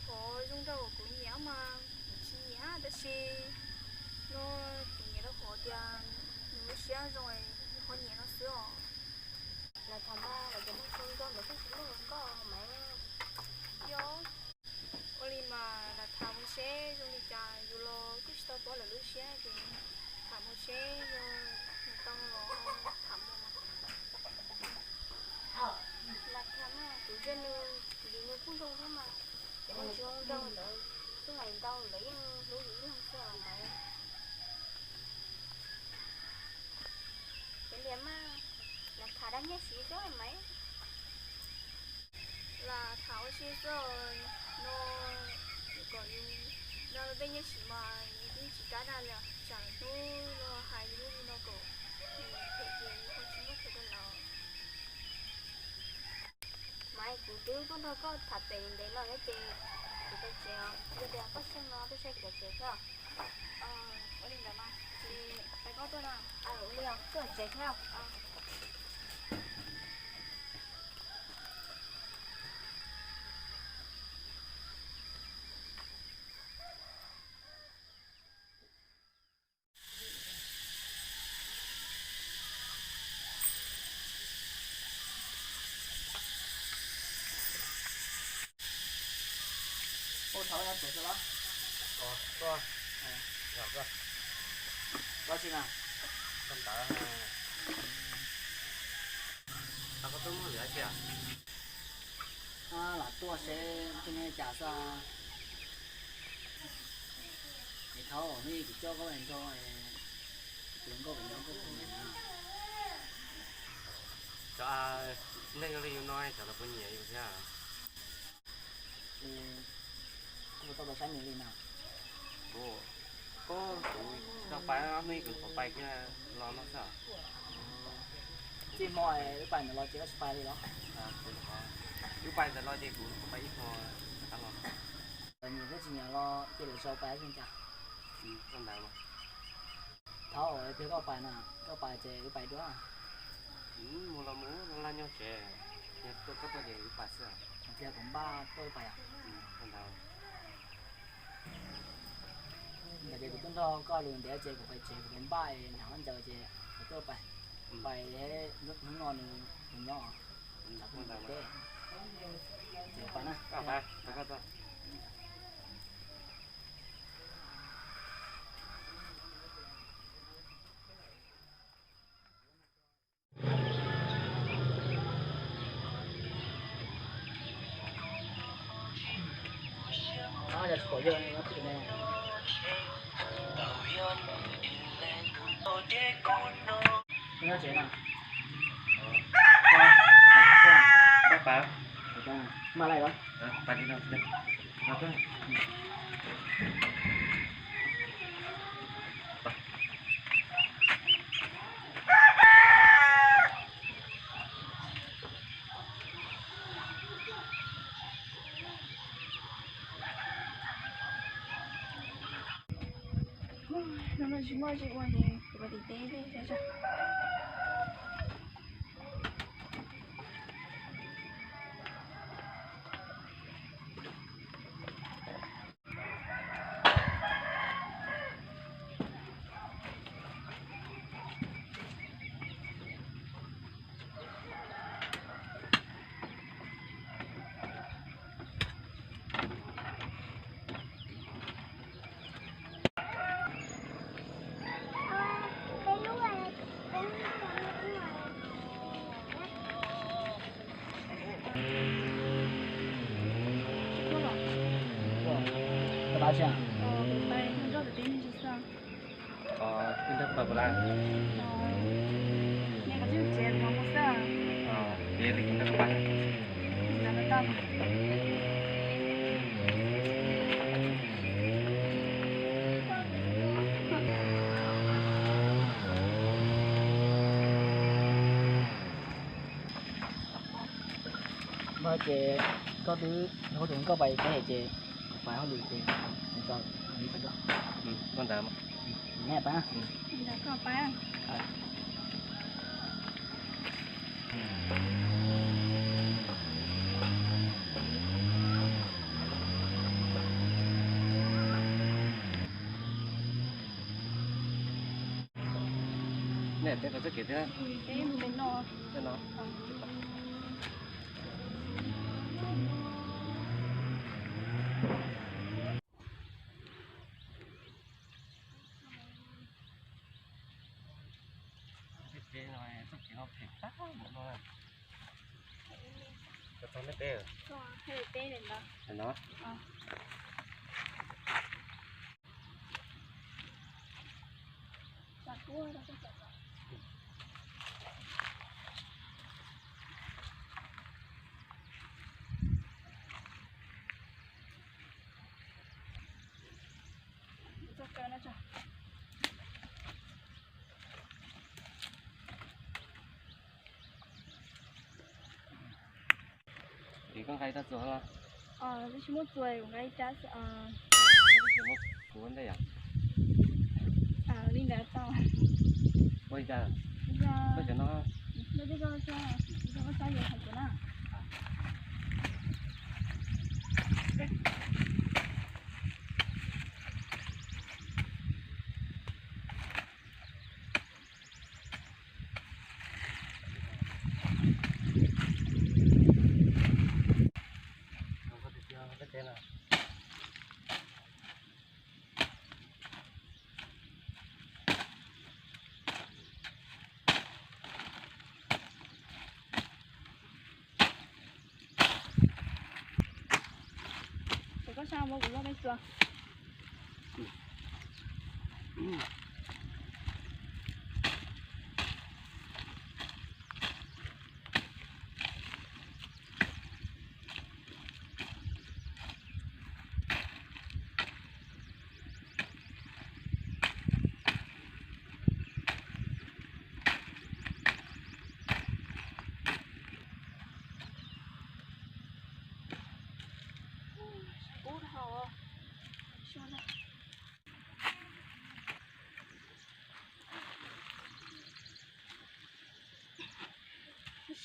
Qhov zoo rau kuv nyiam mas kuv tsis nyiam, tab sis no kuv nyiam rau qhov tias nws lub siab zoo, nws ho nyiam no xwb os. Lam tham mas lawv cov neeg zoo nkauj ntawd kuj tsis muaj hluas nkauj mas. Yog, ua li mas lam tham mus seb zoo li cas, yus los kuj tsis tau paub lawv lub siab ces tham mus seb yog nws tau los tham mus mas. Lam tham mas kuv ntsia nws, kuv ntsia nws kuj zoo thiab mas. Cov neeg zoo nkauj ntawd, xub hais ntau lawv yeej hlub yus ib leeg xwb os mas. Ces liam mas, lam tham dab nyiaj siv xwb mas. Lam tham ua si xwb no, kom yus nrog peb nyiaj siv mas yus twb tsis kam dag li, tsam hnub no hais yus lub li no kom yus phem ces yus ho tsis muaj chaw rau lawv. Mas kuv twb tuaj nrog koj tham pem ntev no thiab ces kuv pais tsev os, yog tias koj xyeej no tuaj saib kuv tom tsev thiab. Ua li ntawd mas, ces pais koj tuaj na. Ua li os, tuaj tom tsev thiab. Ua thaum no tuaj xwb los? Ua, tuaj. Yog tuaj. Tuaj tsi na? Tuaj ntawd. Koj tuaj muaj lwm tiag? Lam tuaj seb koj nyob li cas xwb. Es thaum hnub ib kuv coj koj los nrog kuv nkauj pem nyob koj puas nyiam na? Cov neeg zoo li yus no cov lawv puas nyiam yus thiab? Koj puas tau pais saib nws li na? Kuv, kuv tsis tau pais, hnub ib kuv nyuam qhuav pais kiag los no xwb. Txij hmo wb pais ntawd los ces koj tsis pais li los? Wb pais ntawd los ces kuv nyuam qhuav pais ib hmo rov qab los. Nyiam thiab tsis nyiam los cia lwm zaus pais zoo cas. Thaum pliag koj pais na, koj pais ces wb pais dua. Mus los mus, laj nyob tsev, yog tuaj koj tuaj ces wb pais xwb. Pliag kuv npaj tuaj wb pais os. Ntawd ces kuv tuaj nrog koj lus ntev ces kuv pais tsev, kuv npaj nrog koj ncaws ces kuv tuaj pais. Pais hnub no nws kuv nyob, tsam kuv mus teb. Ces pais na. Nyob tsev na. Maj laij los? No tsis muaj tsis ua ces kuv pais tim teb thiab. Mas ces koj twb, koj tus koj pais teb ces kuv pais hauj lwm ces kuv tso kuv pais dua. Koj ntawd mas. Neb pais. Koj pais. Peb qhov txoj kev thiab. Peb mus pem no. Pem no. Txoj kev no, txoj kev no phem tag npaum no. Cov tau neb peb. Peb no. Koj nqa ib rab txuas los? Twb tsis muaj txuas, kuv nqa ib rab xwb. Kuv ntej yom? Li ntawd tau. Ua li cas? Koj cov no. Koj xav yuav hais kuv na. Ces koj sab muab kuv loj peb txuas.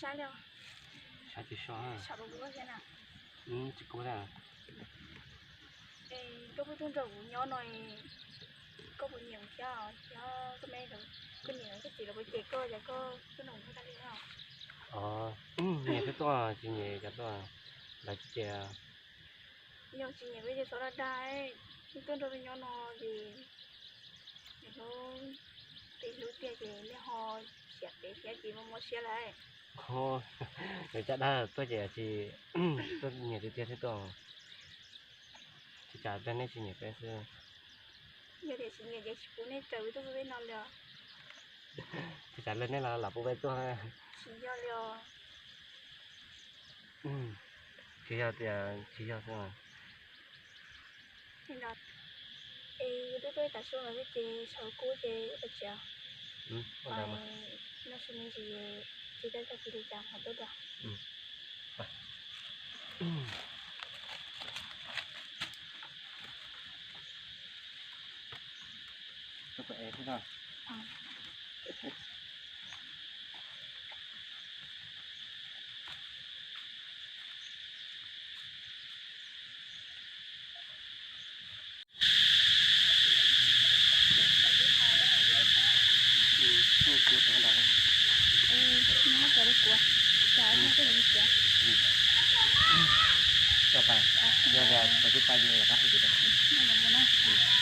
Sab li. Sab tsis so. Sab rau kuv thiab na. Tsis kub thiab. Es koj pheej tuaj nrog kuv nyob no, koj puas nyiam thiab? Thiab koj me, koj niam koj txiv lawv puas cem koj ces koj tuaj nrog kuv nyob tas li no? Nyiam thiab tuaj, tsis nyiam cas tuaj, lawv tsis cem. Yog tsis nyiam koj ces txhob dag dag, pheej tuaj nrog peb nyob no ces hlub, peb hlub tiag ces nej ho siab peb thiab ces mob mob siab lawm. Nws caj dab tuaj ces tsis tuaj nyiam tiag tiag thiab tuaj. Tsis tsam tias nej tsis nyiam peb xwb. Yog tias tsis nyiam ces tsis pub nej raws li tuaj peb no li os. Tsis tsam li nej los lam pub peb tuaj. Tsis yog li os. Tsis yog tias tsis yog xwb. Es twb tuaj ib tag su no xwb ces sawv kub ces ua tau tsev. Noj su me ntsis, tsis tau tag kis li cas mam tuaj dua. Yog tias tsis pais ces rov qab hais kuv.